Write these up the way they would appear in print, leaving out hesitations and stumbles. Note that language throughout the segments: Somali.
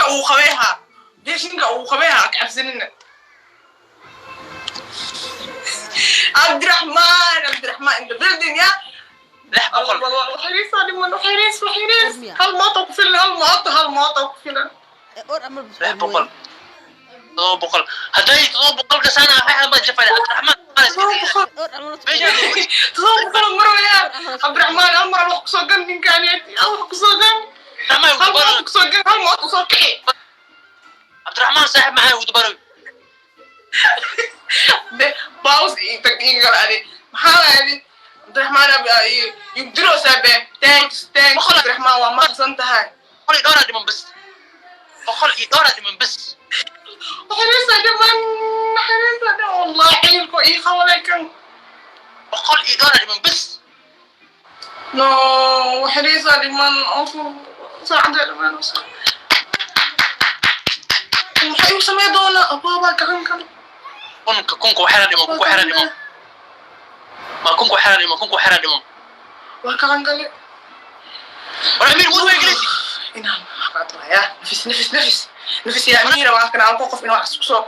Beeshinka uu qabeeha, beeshinka uu qabeeha, ka cabsanina. Cabdiraxmaan, Cabdiraxmaan in the building ya. 600. Waxariis dhiman, waxariis, waxariis. Hal mooto ku filan, hal mooto, hal mooto ku filan. 600, 700, hadday 700 gasaan waxay ma jafay Cabdiraxmaan. 700 marwaya. Cabdiraxmaan, hal mar wax kusoo gan ninkaaneti, hal wax kusoo gan, hal mooto kusoo gan, hal mooto soo kici. Cabdiraxmaan saaxib, maxay ugu dabaroy? De baus tag igal adi, maxaa adi Cabdiraxmaan yugdiroosaa be. Thanks, thanks Cabdiraxmaan, waa mahadsan tahay. Boqol iyo dhowraa dhiman bas, boqol iyo dhowraa dhiman bas. Naxariisa dhiman, naxariisa dhiman, wallahi ciilko ii qabalay kan. Boqol iyo dhowraa dhiman bas. No, naxariisa dhiman, saacada dhiman. Maxaa igu samey doonaa abaabaa gacan kale? Kunka, kunka waxyara dhiman, kunka waxyara dhiman, ma kunka waxyara dhiman, kunka waxyara dhiman. Waa gacan kale. War Amiir, mud way gelisi. Inaan qaadaya. Nafis, nafis, nafis, nafis ya Amiira. Waa kana alko qof inuu wax isku soo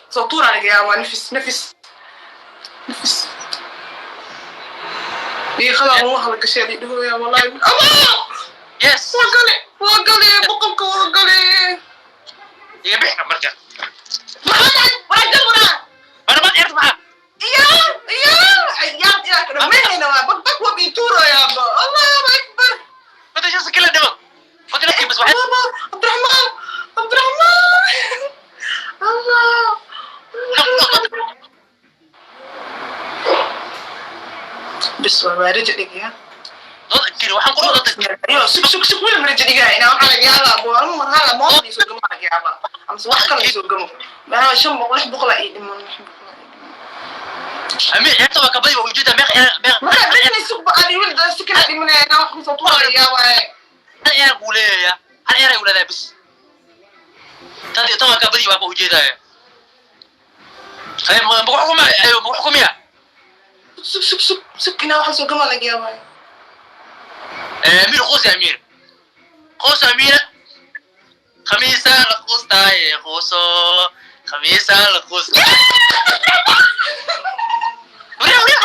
soo tuuraa laga yaabaa. Nafis, nafis, nafis. Dhiiqada lagu hala gashay la dhahooya wallahi ama. Yes. Waa gale, waa gale, boqolka waa gale. Iga bixi marka. Maxaa dhacay? Waa gal waraa. Barabad ciyaarta maxaa? Iya, iya, ciyaar ciyaar ka dhameynayna, waa bag bag, waa biituurayaaba. Allahu akbar. Mata shan sakila dhiman fadhi naftii bas waxay. Baba, Cabdiraxmaan, Cabdiraxmaan, Allah. Bis waa rajo dhigaya. Dood jiri waxaan ku dhawaa. Yo, sug, sug, sug, wiil rajo dhigaya inaa waxaa laga yaabaa bo mar hala mooto isoo gamo laga yaabaa amase wax kale isoo gamo. Maxaa 500, 600 ii dhiman, 600 ii dhiman. Amiir, ciyaarta waa kabadi, waa ujeedaa meeq meeq. Markaa dhigni, sug ba ani wiil da si kala dhimanaya inaa wax kusoo tuura laga yaabaa. Hal ciyaar buu leeyahay, hal ciyaar ay leedahay bis. Tan tan waa kabadi, waa ka ujeedaya. Hay, ma ma xukuma ayo, ma xukumiya? Sug, sug, sug, sug, inaa wax soo gamo laga yaabaa. Amiir quus, Amiir quus, Amiir khamiisa la quustaaye, quuso, khamiisa la quusta. Wariya, wariya.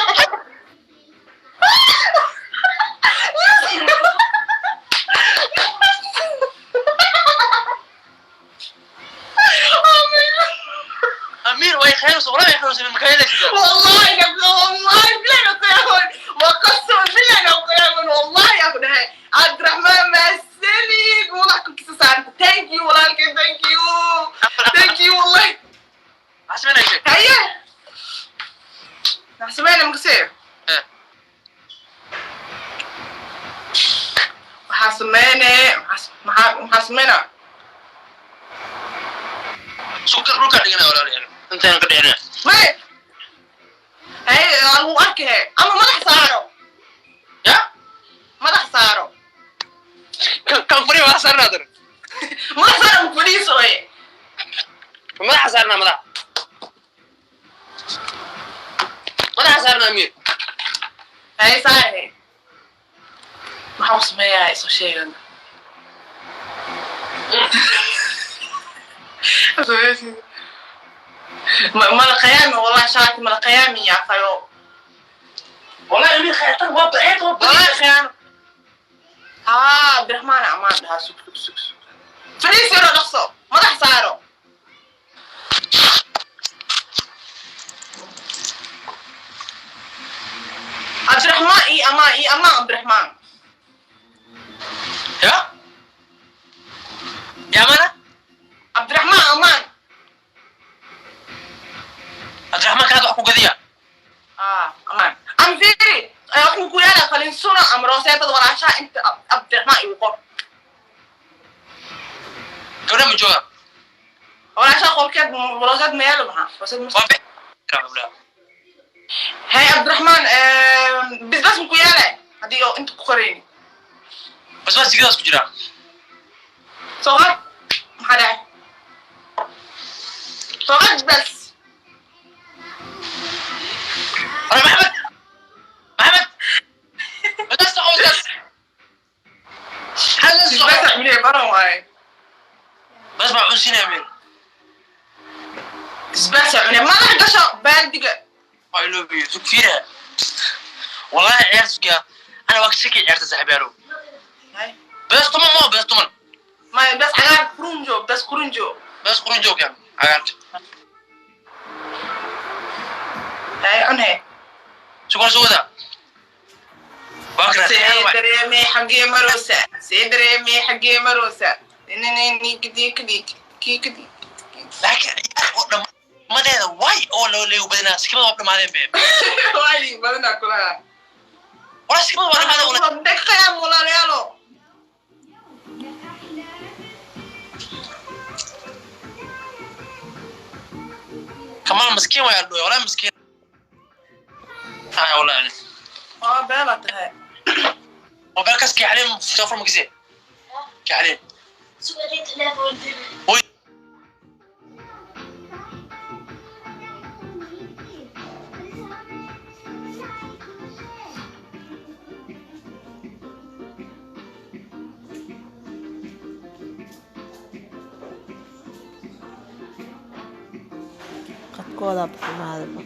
Amiir way khayr, wallahi way khayr makaayada sida. والله نبغى، والله بالله نقيامون، وقسم بالله نقيامون، والله يا أخي عبد الرحمن ما سليك والله كنت ساعد. Thank you والله، thank you, thank you والله. Maxaa samaynaysa? هيا سمعنا مقصير. Waxaa sameyne, maxaa sameynaa? Sukar dhulka dhigana walaalayaal, intaan ka dhicina. May hay lagu arkahe ama madax saaro. Ya. Madax saaro. Kan kan fadhiya madax saarnaa dar. Madax saaro ma fadhiiso eh. Madaxa saarnaa, madax, madaxa saarnaa Amiir. Hay saare, maxaa u sameeyaa isoo sheegan. Mala qiyaami wallahi, shaati mala qiyaami ya qayo. Wallahi Amiir khayr waa baceed, waa wallahi baceed. Khiyaano haa Cabdiraxmaan amaan dhahaa. Sug, sug, sug, sug, fadhiis yaro, dhaqso, madax saaro. Cabdiraxmaan ii amaan, ii amaan Cabdiraxmaan. Ya ya mana. Cabdiraxmaan amaan. Cabdiraxmaan kaad wax ku gadiya. Ah, amaan am fiiri, wuxuu ku yaala qalinsuna ama rooseetada walaashaha inta Cabdiraxmaan igu qor. Gabdha ma jooga? Walaashaha qolkeed rooseed ma yaalo, maxaa rooseed ma waa gabdha. Hay Cabdiraxmaan, bisbas ma ku yaala haddii oo inta ku qorayni? Bas bas sigadaas ku jira. Soo qad, maxaa dhacay? Soo qad bas. Hore Maxamed, Maxamed bas soo bas. Bisbas milay baran waaye. Bas baa cunsinaya Amiir. Isbaasa cune, madax gasho baaldiga. Waa iloobiyo, sug, fiira. Wallahi ciyaar sugiya. Ana waa ka shaki ciyaarta, saaxiibyaalow. Bees tuman moo, bees tuman. Maya, bes cagaar qurunjo, bes qurunjo. Bees qurun joog yan cagaarta. Hay, cune. Sugor sugada. Waa kana. See dareemay xaggee maroosa? See dareemay xaggee maroosa? Ninninnikidikidikikidi. Laakiin ciyaar oo dhammadeeda way oo loo leegu badinaa, sikimada waa dhamaadeen be. Waali badanaa kulaha. Walaa, sikimada waa dhamaadeen walaa. Dhaqaam, walaalayaalo. Kamal maskiin waa aldhoy, walaa maskiin. Ah, walaa. Waa beela tahay. Mobilkaas kii xaliim soo furma kise. Kii xaliim. Oy. Qadkoodaa xumaadaba.